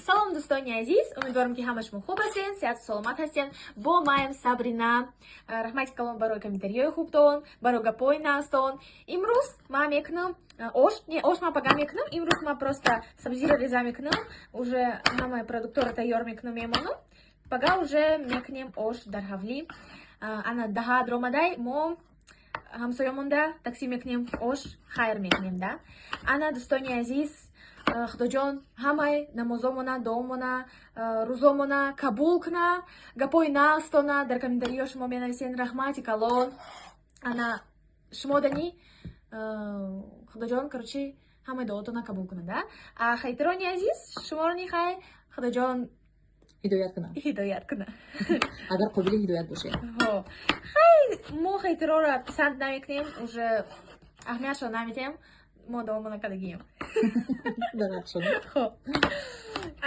Салом, дӯстони азиз, умедворам, ки ҳама шумо хуб ҳастен, сиҳату саломат ҳастен. Бо маем Сабрина. Раҳмати калон барои комментариҳои хубтон, барои гапҳои нағзтон. Имрӯз ман мекунам ош, не, ош ман пага мекунам, имрӯз ман просто сабзиро реза мекунам, уже ҳамаи продуктҳоро тайёр мекунам, мемонам. Пага уже мекунем ош дар ҳавлӣ. Ана даҳа омадай, мо ҳамсоямонда тақсим мекунем, ош хайр мекунем да. Ана, дӯстони азиз, Худоҷон ҳамаи намозомона, дуомона, рӯзомона қабул куна. Гапҳои нағзтона дар комментариҳо шумо менависен, раҳмати калон. Ана шумо дани Худоҷон, короче, ҳамаи дуотона қабул куна да. А хейтерони азиз, шуморо ни хай Худоҷон ҳидоят кунам. Ҳидоят куна. Агар қобили ҳидоят бошед. Ҳо. Хай, мо хейтероро писанд намекунем, уже аҳамиятшо наметем, мо дуомона кардагием. Дарахшон. Хоб.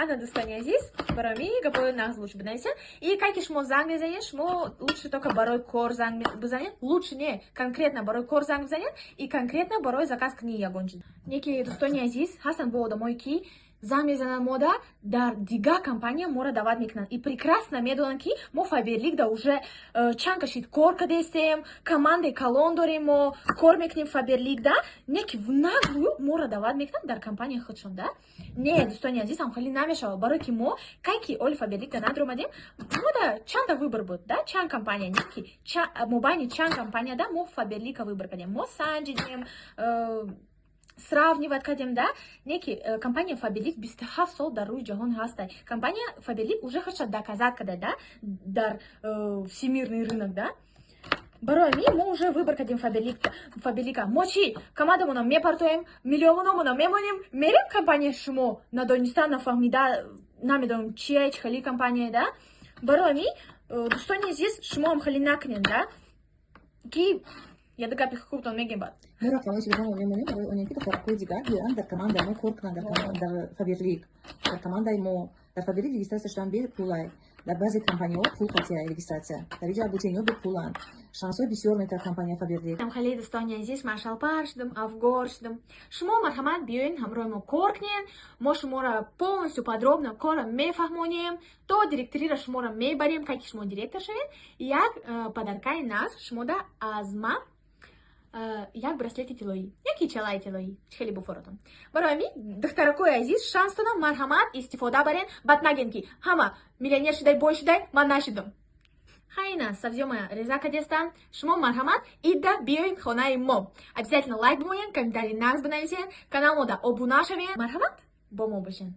Ана, дӯстони азиз, барои ми гапҳои нағз лучше бинависед. И кай ки шумо занг мезанед, шумо лучше только барои кор занг бизанед. Лучше не, конкретно барои кор занг бизанед и конкретно барои заказ кунӣ ягон чиз. Неки, дӯстони азиз, ҳастанд бо одамое, ки занг мезананд мода, дар дигар компания моро даъват мекунанд и прекрасно медонанд, ки мо Фаберликда уже чанд кашид кор кардестем, командаи калон дорем, мо кор мекунем Фаберликда, не ки в наглую моро даъват мекунанд дар компанияи худшон да. Не, дӯстони азиз, ҳамхелӣ намешавад, барое ки мо кай ки оли Фаберликда надромадем, мода чанда выбор буд да, чанд компания, не ки мобайни чанд компания да мо Фаберлика выбор кардем, мо санҷидем, сравнивать кардем да. Не ки компания Фаберлик 27 сол дар рӯи ҷаҳон ҳастай. Компания Фаберлик уже худша доказать карда да дар всемирный рынок да. Барои ҳамин мо уже выбор кардем Фаберлика. Мо чӣ, командамона мепартоем, миллиономона мемонем, мерем компания шумо, надониста, нафаҳмида, намедонам чия, чӣ хели компания да. Барои ҳамин, дӯстони азиз, шумо ҳам хеле накунед да, ки яда гапи хубтон мегем баъд. Мо рақамҳои телефонро мемонем барои оне ки духтаракҳои дигар биёянд, дар командаи мо кор кунанд, дар Фаберлик, дар командаи мо. Дар Фаберлик регистрация шудан бепулай, дар баъзе компанияҳо пул қатия регистрация, дар иҷа обучениҳо бепуланд, шансҳои бисёр метавад компания Фаберлик. Хеле, дӯстони азиз, ман шалпар шудам, авгор шудам. Шумо марҳамат, биёен, ҳамроҳи мо кор кунед, мо шуморо полностью подробно корро мефаҳмонем, то директориро шуморо мебарем. Кай ки шумо директор шавед, як подаркаи нағз шумода аз ман, як браслети тиллоӣ яки чалаи тиллоӣ, хеле буфоротон. Барои ҳамин, духтаракои азиз, шанстона марҳамат истифода барен, баъд нагем, ки ҳама миллионер шудай, бой шудай, ман нашудам. Хайна сабзиёма реза кадестам. Шумо марҳамат, ида биёед хонаи мо, обязательно лайк бимоед, комментарий нағз бинависед, канал мода обуна шавед. Марҳамат, бо мо бошед.